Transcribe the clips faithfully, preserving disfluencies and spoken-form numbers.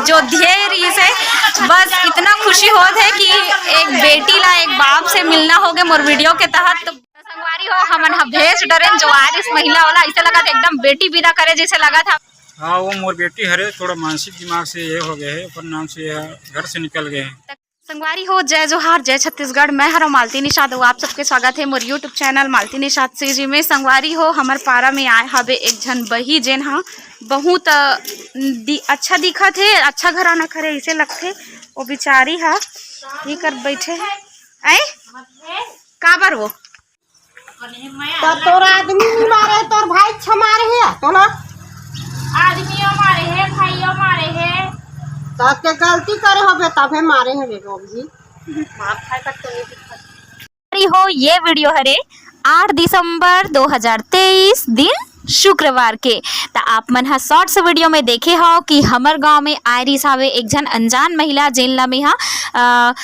जो ध्येय रहिस हे, बस इतना खुशी होत हे कि एक बेटी ला एक बाप से मिलना होगे मोर वीडियो के तहत। तो संगवारी हो, हमन ह भेज डरेन जो आरिस महिला वाला, ऐसे लगत एकदम बेटी विदा करे जैसे लगत हे। हाँ, वो मोर बेटी हरे, थोड़ा मानसिक दिमाग से ये हो गए है, ओकर नाम से यह घर से निकल गए हैं। संगवारी हो, जय जोहार, जय छत्तीसगढ़। मैं हरों मालती निषाद अउ आप सबके स्वागत हे मोर YouTube channel Malti Nishad CG में। संगवारी हो, हमर पारा में आए हवे एक झन बही, जेन ह बहुत, अ, दि-, अच्छा दिखत हे, अच्छा घराना के हरे, ऐसे लगथे। वो बिचारी ह ये कर बैठे हे। ऐ? काबर वो? त तोर आदमी नहीं मारे, तोर भाई छ मारे हे, तोला आदमियों मारे हे, भाइयों मारे हे। त के गलती करे होबे, तबे मारे हे रे, अभी। मार खाए तक तो नहीं दिखा। हो, ये वीडियो हरे आठ दिसंबर दो हज़ार तेईस, दिन शुक्रवार के। त आप मन ह शॉर्ट्स वीडियो में देखे हो कि हमर गांव में आए रिस हावे एक झन अनजान महिला, जेन ला में ह, अ,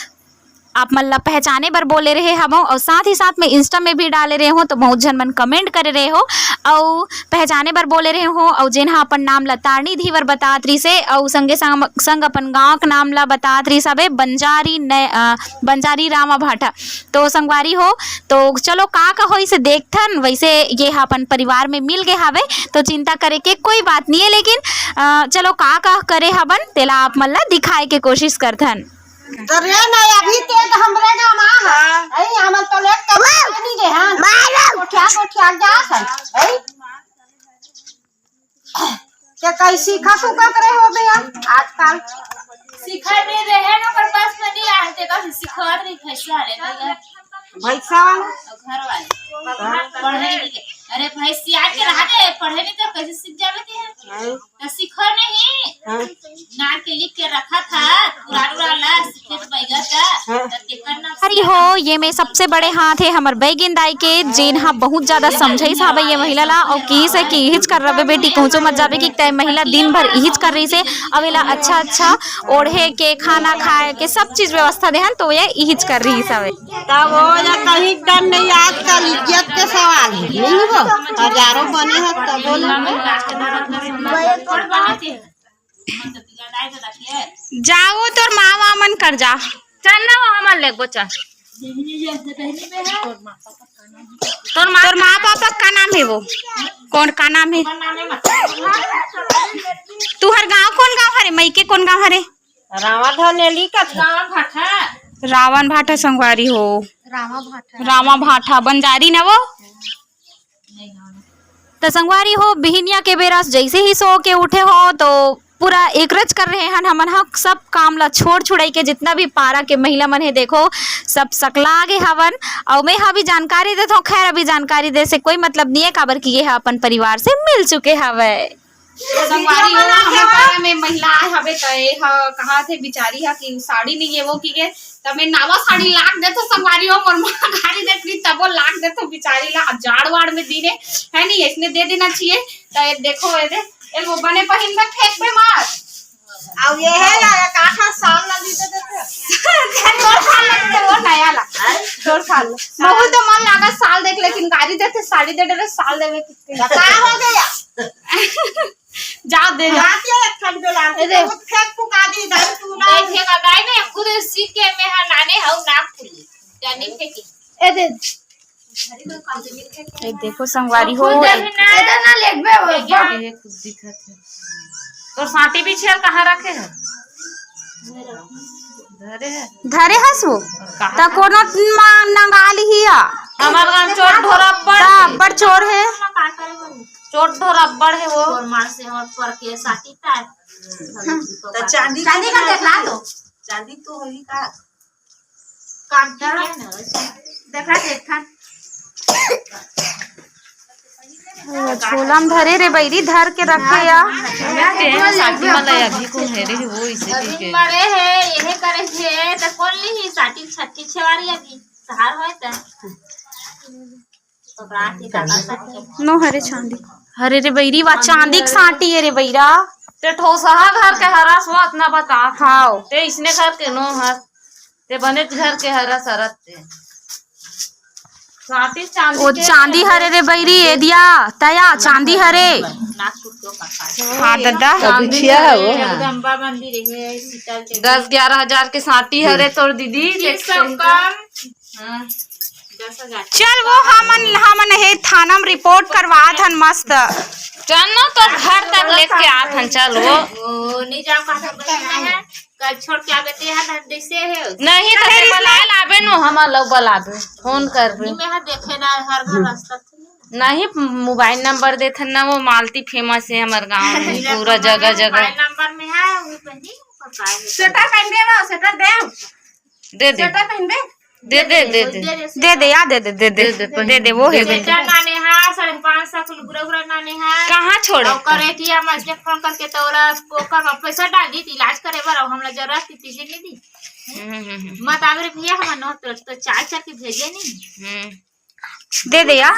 आप मन ला पहचाने बर बोले रहे हवं, और साथ ही साथ में Insta में भी डाले रहे हो, तो बहुत झन मन comment करे रहे हो, और पहचाने बर बोले रहे हो, और जेन हा अपन नाम ला तारणी धीवर बतात रिस हे, और संगे संग, संग अपन गांव के नाम ला बतात रिस हवे, बंजारी नय-, अ, बंजारी रामा भाटा। तो संगवारी हो, तो चलो का का होइस हे देखथन। वैसे ये हा अपन परिवार में मिल गए हवे, तो चिंता करे के कोई बात नहीं है, लेकिन, अ, चलो का का करे हवन, तेला आप मन ला दिखाए के कोशिश करथन। अरे नहीं, अभी तेज हमरे गाँव में आ है। हाँ। अरे, हमन तो लेट कर नहीं रहे हैं। मारो। कोठिया, कोठिया जा है। अरे। क्या कहीं सीखा सूखा करे हो भैया आजकल? सीखा नहीं रहे ना, पर बस में नहीं आए थे, बस सिखा रही फैसला ले भैया। भैंसा वाला? और घर वाले। हाँ। पढ़े नहीं गए। अरे भाई, सियार के रहा दे, पढ़े नहीं तो कैसे सीख जावे थे? हाँ। तो सीखो नहीं। हाँ। नार के लिख के रखा था, पुरान वाला, सीखे तो बैगा था, हाँ। तो देखकर ना अरे हो, ये में सबसे बड़े हाथ है हमर बैगिन दाई के, जेन हा बहुत ज्यादा समझाइस हावे ये महिला ला, और किहिस हे कि इहिच कर रबे बेटी, कहूँचो मत जाबे, कि तय महिला दिन भर इहिच कर रहिस हे, अब एला अच्छा अच्छा ओढ़े के, खाना खाए के, सब चीज व्यवस्था देहन, तो ये इहिच कर रहिस हावे। तब वो या कहीं डर नहीं, आजकल इज्जत के सवाल है, नहीं हो? हजारों बने हैं, तब वो जाओ, तोर माँ वाँ मन कर जा। चल ना, वो हमन लेगबो, चल। तोर माँ, तोर माँ पापा का नाम है वो? कौन का नाम है? तुहर गाँव कौन गाँव हरे? मइके कौन गाँव हरे? रावण धनेली का था। रावण भाटा संगवारी हो। रामा भाटा। रामा भाटा, बंजारी ना वो? त संगवारी हो, बिहिनिया के बेरा जैसे ही सो के उठे हो, तो पूरा एकरज कर रहे हन हमन ह। सब काम ला छोड़ छुड़ाई के, जितना भी पारा के महिला मन हे, देखो, सब सकला गे हवन। अउ मैं ह अभी जानकारी देथों, खैर, अभी जानकारी दे से कोई मतलब नहीं है, काबर कि ये ह अपन परिवार से मिल चुके हवय। संगवारी हो, हमर पारा में महिला आए हवे, त ए ह कहा थे बिचारी ह कि साड़ी नहीं है वो की के, त मैं नावा साड़ी लाग देथों संगवारी हो, मोर माँ गारी देत रही, तबो लाग देथों बिचारी ला। अब जाड़ वाड़ में दिन है, है नहीं, इसने दे देना चाहिए। त ये देखो, ये दे, ये वो बने पहिन में फेंक पे मार। अब ये है या, या काठा साल ला भी दे देते। तोर साल ला दे, वो नया ला। तोर साल ला। बहुत तो मन लागा साल देख, लेकिन गारी देते, साड़ी दे दे, साल देवे कितने। का हो गया? जा दे, जा। लाती है एक ठन जो लाती है, दे। वो फेंक फुका दी, दाई तू ना। देखे का गाय में खुद सीख के मैं हा नाने हूँ नागपुरी। जाने फेंकी। ए दे। ए देखो संगवारी हो, खुद एक ना। ए दे ना लेगबे हो। ये कुछ दिखत है। तोर साटी बिछिया कहाँ रखे है? धरे है। धरे हस वो? कहाँ? त कोनो मा नंगाल ही आ। हमार गाँव चोर ढोर अब्बड़ ता है। अब्बड़ चोर है। चोर ढोर अब्बड़ है वो। चोर मार से हट पर के साटी ता। त चांदी चांदी का देखा तो। चांदी तो होई का? काट दिया है ना वैसे। देखा देखा। ओ, झोला में धरे रे बैरी, धर के रखे या। मैं के साथी वाला अभी कौन है रे, वो इसे अभी के। मरे है, यही करे है, तो कौन ली ही साटी छठी छवारी अभी सहार होए त। नो हरे चांदी। हरे रे बैरी, वा चांदी के साटी है रे बैरा। ते ठोसहा घर के हरस, वो अतना बता। हाव। ते इसने घर के नो हर। ते बने घर के हरस हरत ते। वो चांदी हरे रे बैरी, ए दिया, तया चांदी हरे। हाँ ददा। बिछिया है वो। जगदम्बा मंदिर है, शीतल देवी। दस ग्यारह हजार के साटी हरे तोर दीदी। तीन सौ कम। हाँ। दस हजार। चल वो हमन, हमन हे थाना में रिपोर्ट करवात हन मस्त। चल ना, तो घर तक लेके आत हन, चल वो। ओ, नहीं जाओ, कहाँ से बचना है? कल छोड़ के आबे ते यहाँ धर जैसे है। नहीं तो नहीं, बलाए लाबे नो, हम लोग बलाबे, फोन करबे। मैं यहाँ देखे ना, हर घर रास्ता थे ना। नहीं, मोबाइल नंबर देथन ना, वो मालती फेमस है हमारे गांव में, पूरा जगह जगह। मोबाइल नंबर में है, वो पहले पता है। स्वेटर पहन दे, वो स्वेटर दे। दे दे। स्वेटर पहन दे। दे दे, दे दे। दे दे यार, दे दे, दे दे। दे दे, दे दे, वो है, दे दे। स्वेटर नाने हा, साढ़े पाँच सौ के लुगरा उगरा नाने हा। कहाँ छोड़े? और करे कि हम आज के फोन करके तो ओला ओकर पैसा डाल दी, इलाज करे बर, अब हमला जरूरत थी, तीजे नहीं दी। हम्म, हम्म, हम्म। मत आवे रे भैया, हम न तो, तो चाय चल के भेजे नहीं। हम्म। दे दे यार।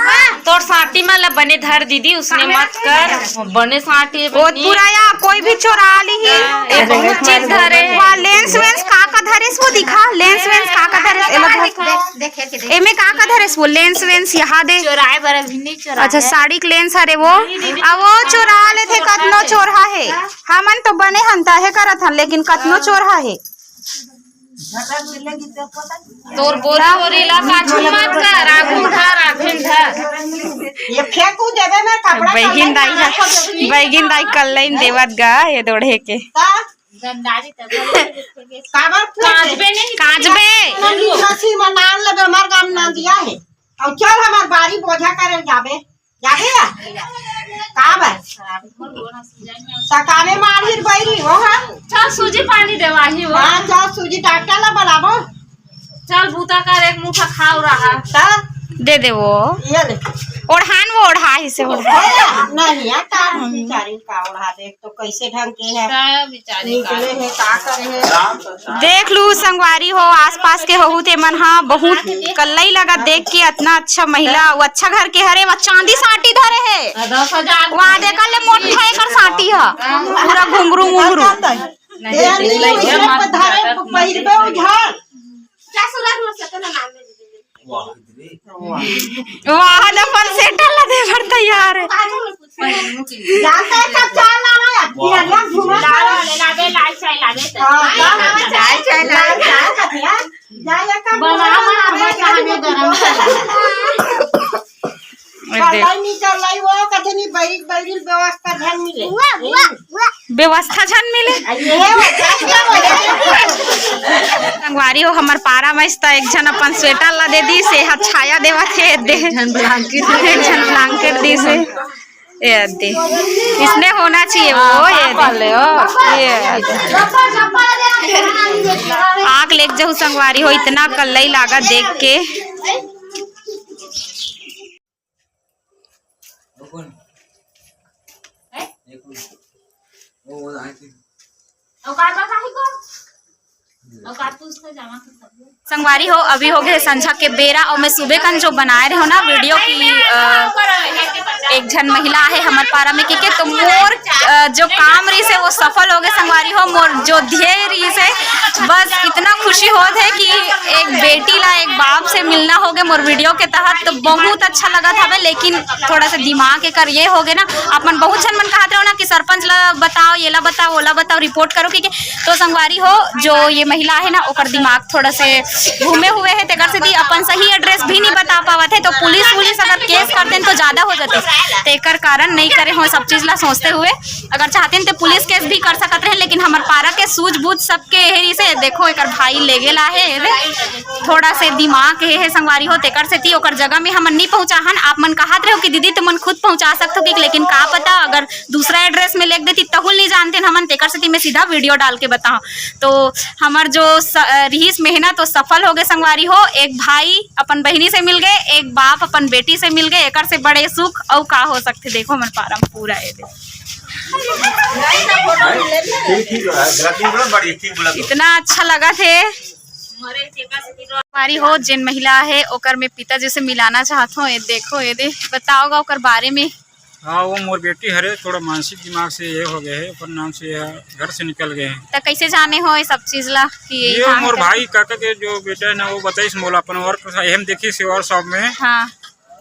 तोर साटी मन ला बने धर दीदी, उसने मत कर, बने साटी है वो बने। पूरा या कोई भी चोरा ली ही। हाँ, ये बहुत चीज धरे है। वाह, लेंस वेंस का का धरेस वो दिखा, लेंस वेंस का का धरेस, एला धर। देख, देख, देख, देख। एमे का का धरेस वो, लेंस वेंस यहाँ दे। चोराए बर अभी नहीं चोराए। अच्छा, साड़ी के लेंस हरे वो। नहीं, नहीं, नहीं। अब वो चोरा लेथे, कतनो चोरहा है। हमन तो बने हन, ताहे करत हन, लेकिन कतनो चोरहा है। तोर बोरी वोरी ला पाछू मत कर, आगू धर, आघू धर। ये फेंकू देबे में कपड़ा बैगिन दाई हा, बैगिन दाई कल्लैन देवत गा, ये दोड़े के। ता? काबर फेंक दे? कांचबे नहीं। कांचबे। मम्मी सासी मनान लगे, हमार गाम ना दिया है। और चल हमार बारी बोझा करे जाबे। जाबे या? का बा? सकाले मारही बैरी, वो हा? चल सूजी पानी देवाही वो। हाँ, चल सूजी डॉक्टर ला बुलाबो। चल बूता कर, एक मुठा खाओ रहा। त? दे दे वो। ये ले। ओढ़ान वो ओढ़ा ही से ओढ़ा। नहीं यार, तार बेचारी का ओढ़ा दे, तो कैसे ढंग के है? का बेचारी का? निकले है, का करे है? देख लू संगवारी हो, आसपास के होहू ते मन हा बहुत कल्लई लगा देख के, अतना अच्छा महिला, वो अच्छा घर के हरे, वो चांदी साटी धरे है। दस हजार। वहाँ देख ले, मोटा एकर साटी हा, पूरा घुंघरू मुंघरू। नहीं, ए, नहीं, नहीं, नहीं, नहीं, धरे, मत पहिरबे उझल। वाह, अपन सेटल ला दे बर तैयार है। जानते हैं कब चाय लाना है? पियरिया घूमा लाओ, ले लाबे, लाल चाय लाबे तो। हाँ, हाँ, हाँ, चाय, चाय, लाल चाय। चाय, कथिया? जाए का बना, बना, बना, बना, बना, गरम कर। कलाई नहीं चलाई वो, कथे नहीं बैरिक, बैरिक व्यवस्था झन मिले। व्यवस्था झन मिले। संगवारी हो, हमर पारा में त एक झन अपन स्वेटर ला दे दी, से हा छाया देवत हे दे। एक झन ब्लैंकेट। एक झन ब्लैंकेट दी से। ये दे। इसने होना चाहिए वो, ये दे। ये दे। आग लेग जहू संगवारी हो, इतना कल्लई लागा देख के। संगवारी हो, अभी हो गए संझा के बेरा और मैं सुबह कन जो बनाए रहे हो ना वीडियो की, अ, एक झन महिला है हमार पारा में की के, तो मोर, अ, जो काम रही से वो सफल हो गए संगवारी हो। मोर जो ध्येय रही से बस इतना खुशी होत है कि एक बेटी ला एक बाप से मिलना हो गए मोर वीडियो के तहत, तो बहुत अच्छा लगा था। लेकिन थोड़ा सा दिमाग एकर ये हो गए ना, आप मन बहुत झन मन कहत रहो ना कि सरपंच ला बताओ, ये ला बताओ, वो ला बताओ, रिपोर्ट करो, ठीक है। तो संगवारी हो, जो ये महिला है ना, ओकर दिमाग थोड़ा से घूमे हुए है, तेकर सेती अपन सही एड्रेस भी नहीं बता पावत है। तो पुलिस वुलिस अगर केस करते तो ज्यादा हो जाते, तेकर कारण नहीं करे हो सब चीज ला सोचते हुए। अगर चाहते तो पुलिस केस भी कर सकत रहे, लेकिन हमार पारा के सूझबूझ सबके यही से। देखो, एकर भाई लेगे ला है, थोड़ा से दिमाग हे, हे संगवारी हो, तेकर सेती ओकर जगह में हमन नहीं पहुंचा हन। आप मन कहत रहो कि दीदी तुमन खुद पहुंचा सकत हो कि, लेकिन का पता अगर दूसरा एड्रेस में लेग देती तहुल नहीं जानते हमन, तेकर सेती मैं सीधा वीडियो डाल के बताओ। तो हमर जो स-, अ, रिहिस मेहनत तो सफल हो गए संगवारी हो। एक भाई अपन बहिनी से मिल गए, एक बाप अपन बेटी से मिल गए, एकर से बड़े सुख अउ का हो सकते। देखो हमर पारा में पूरा है, देखो। ठीक, ठीक है, गलती बोला, बड़ी ठीक बोला तो। इतना अच्छा लगा थे। हमारी हो जेन महिला है ओकर में पिताजी से मिलाना चाहत हो। ये देखो, ये दे बताओगा ओकर बारे में। हाँ, वो मोर बेटी हरे, थोड़ा मानसिक दिमाग से ये हो गए है, ओकर नाम से ये घर से निकल गए हैं। त कैसे जाने हो ये सब चीज ला कि ये ये कहाँ मोर है? भाई काका के जो बेटा है ना, वो बताइस मोला अपन वर्क, हम देखिस वर्कशॉप में। हाँ।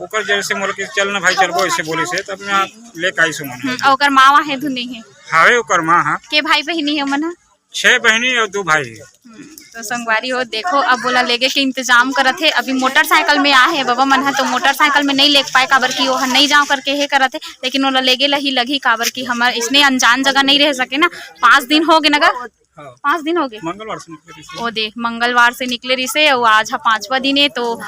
ओकर जैसे मोला कि चल ना भाई, चलबो, ऐसे बोले से, तब मैं लेके आई सुमन। हम्म, ओकर माँ वाँ हे धुन नहीं है? हावे, ओकर माँ, हाँ। के भाई बहिनी है मन ह? छह बहिनी और दो भाई है। हम्म, तो संगवारी हो, देखो, अब ओला लेगे के इंतजाम करत हे। अभी मोटरसाइकिल में आ हे बबा मन ह, तो मोटरसाइकिल में नहीं लेग पाए, काबर कि ओह नहीं जाओ करके हे करत हे, लेकिन ओला लेगे ला ही लगही, काबर कि हमर इसने अनजान जगह नहीं रह सके ना। पाँच दिन हो गए ना गा? हाँ। पाँच दिन हो गए। मंगलवार से निकले रहिसे। ओ दे, मंगलवार से निकले रहिसे, अउ आज ह पांचवा दिन है, तो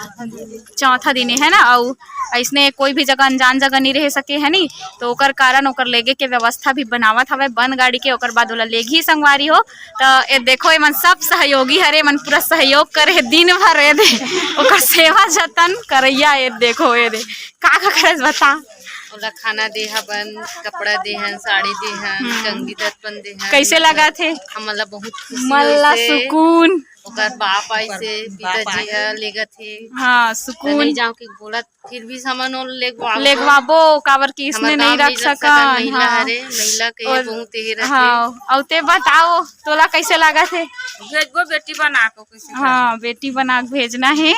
चौथा दिन है ना, अउ अइसने कोई भी जगह, अनजान जगह नहीं रह सके है नी, तो ओकर कारण ओकर लेगे के व्यवस्था भी बनावत हवय बन गाड़ी के, ओकर बाद ओला लेगही संगवारी हो। त ए देखो, एमन सब सहयोगी हरे, एमन पूरा सहयोग करे हे दिन भर, ए दे ओकर सेवा जतन करैया, ए देखो, ए दे का का करस बता। ओला खाना दे हवन, कपड़ा दे हन, साड़ी दे हन, हम्म। कंघी दर्पण दे हन। कैसे लगत हे? हमन ला बहुत खुशी मन ला होइस हे। सुकून। ओकर बाप आइस हे, पिताजी ह लेगत हे। हाँ, त सुकून। नहीं जाओ कि बोलत, फिर भी हमन ओला लेगवाबो। लेगवाबो, काबर कि इसने हमर नहीं गाँव रख नहीं रख सकन, सकन, महिला हाँ। हरे, महिला के और बहुत ये रथे। हाँ, अउ ते बताओ, तोला कैसे लागत हे? भेजबो बेटी बना के, कैसे हाँ, बेटी बना के भेजना हे।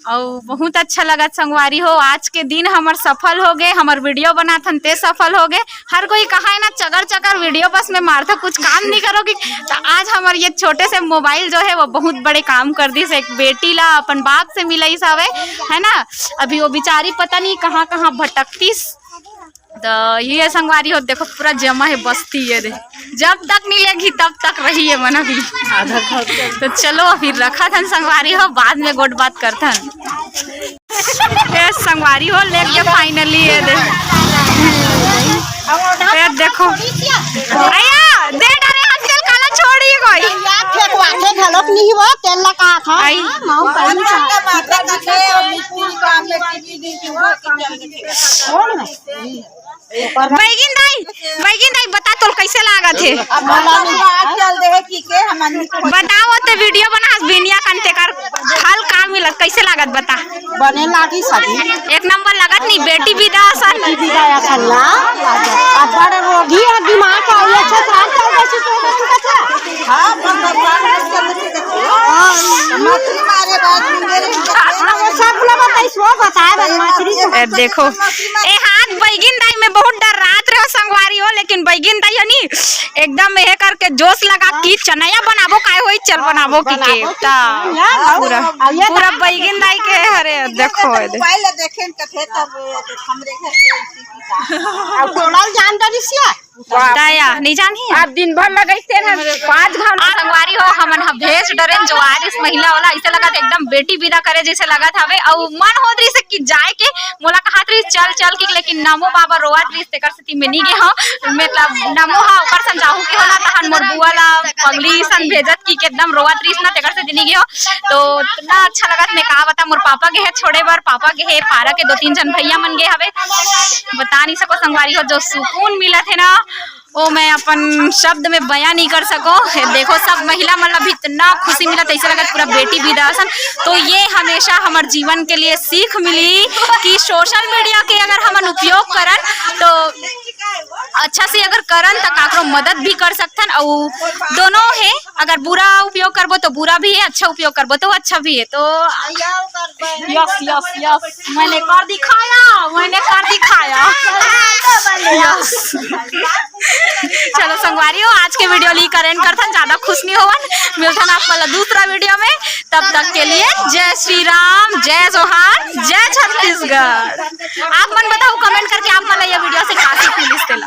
अउ बहुत अच्छा लगत संगवारी हो, आज के दिन हमर सफल हो गए, हमर वीडियो बनाथन ते सफल हो गए। हर कोई कहा है ना, चगर चगर वीडियो बस में मारता, कुछ काम नहीं करोगी। तो आज हमर ये छोटे से मोबाइल जो है वो बहुत बड़े काम कर दिस। एक बेटी ला अपन बाप से मिलइस हवे, है ना। अभी वो बेचारी पता नहीं कहाँ कहाँ भटकतीस। तो ये संगवारी हो, देखो पूरा जमा है बस्ती, ये दे, जब तक नहीं लेगी तब तक रही है मन अभी। तो चलो फिर रखत हन संगवारी हो, बाद में गोठ बात करथन। ए संगवारी हो, लेग गे finally, ए दे। ए देखो। अया, दे डारे हन तेल, काला छोड़ी गई। या फेंकवा के घलोक नहीं हुआ, तेल लगा था। आई। हाँ, माऊ पानी का। कौन है? बैगिन दाई, बैगिन दाई, बता तोल कैसे लागत हे? अब भला नहीं बात चल दे कि के हमन बताओ, ते वीडियो बनास बिनिया कन, तेकर फल का मिलत, कैसे लागत बता? बने लागी सभी। एक नंबर लागत नी, बेटी बिदा असन। बेटी बिदा असन ना, अब बड़ रोगी और दिमाग का ये अच्छा साथ चल रहा है, तो कुछ अच्छा। हाँ, भगवान के चल रहा है। हाँ, मछली मारे बाद में मेरे हाँ, वो सब लोग बताइस, वो बताए बन मछली। ए, देखो, ए हाथ बैगिन दाई में बहुत डर्रात रहे संगवारी हो, लेकिन बैगिन दाई है नी, एकदम ये करके जोश लगा कि चनैया बनाबो, काय होई, चल बनाबो कि के। बनाबो कि ता के। पूरा, अब ये पूरा ना बैगिन दाई के, अरे, देखो, ए दे। मोबाइल देखे न कथे तब हमरे घर के इसी की का। अब टोला ल जान डरिस या? दया, नहीं जानी है? आप दिन भर लगइस तेन ह पाँच घंटा। संगवारी हो, हमन ह भेज डरेन जो आरिस महिला वाला, ऐसे लगत एकदम बेटी बिदा करे जैसे लगत हवे। अउ मन होत रहिस कि जाए के, मोला कहत रहिस, "चल, चल," कि, लेकिन नमो बाबा रोवत रहिस, तेकर सेती मैं नी गे हंव। मतलब, नमो हा ओकर संग जाहूं के होला, तहन मोर बुआ ला पगली सन भेजत कि, कि एकदम रोवत रहिस ना, तेकर सेती नी गे हंव। तो इतना अच्छा लगत, मैं का बता, मोर पापा गे हे छोड़े बर, पापा गे हे, पारा के दो तीन झन भैया मन गे हवे, बता नहीं सको संगवारी हो, जो सुकून मिलत हे ना, वो मैं अपन शब्द में बयां नहीं कर सको। हे देखो, सब महिला मन ला भी इतना खुशी मिलत, ऐसे लगत पूरा बेटी बिदा असन। तो ये हमेशा हमर जीवन के लिए सीख मिली कि सोशल मीडिया के अगर हमन उपयोग करन तो अच्छा से अगर करन त काकरो मदद भी कर सकथन। अउ दोनों हे, अगर बुरा उपयोग करबो तो बुरा भी है, अच्छा उपयोग करबो तो अच्छा भी है। तो यस, यस, यस, मैंने कर दिखाया, मैंने कर दिखाया। यस। चलो संगवारी हो, आज के वीडियो ली करेंट करथन, ज्यादा खुश नहीं होवन। मिलथन आप वाला दूसरा वीडियो में, तब तक के लिए जय श्री राम, जय जोहार, जय छत्तीसगढ़। आप मन बताओ कमेंट करके, आप वाला ये वीडियो से का सीख मिलिस तेला।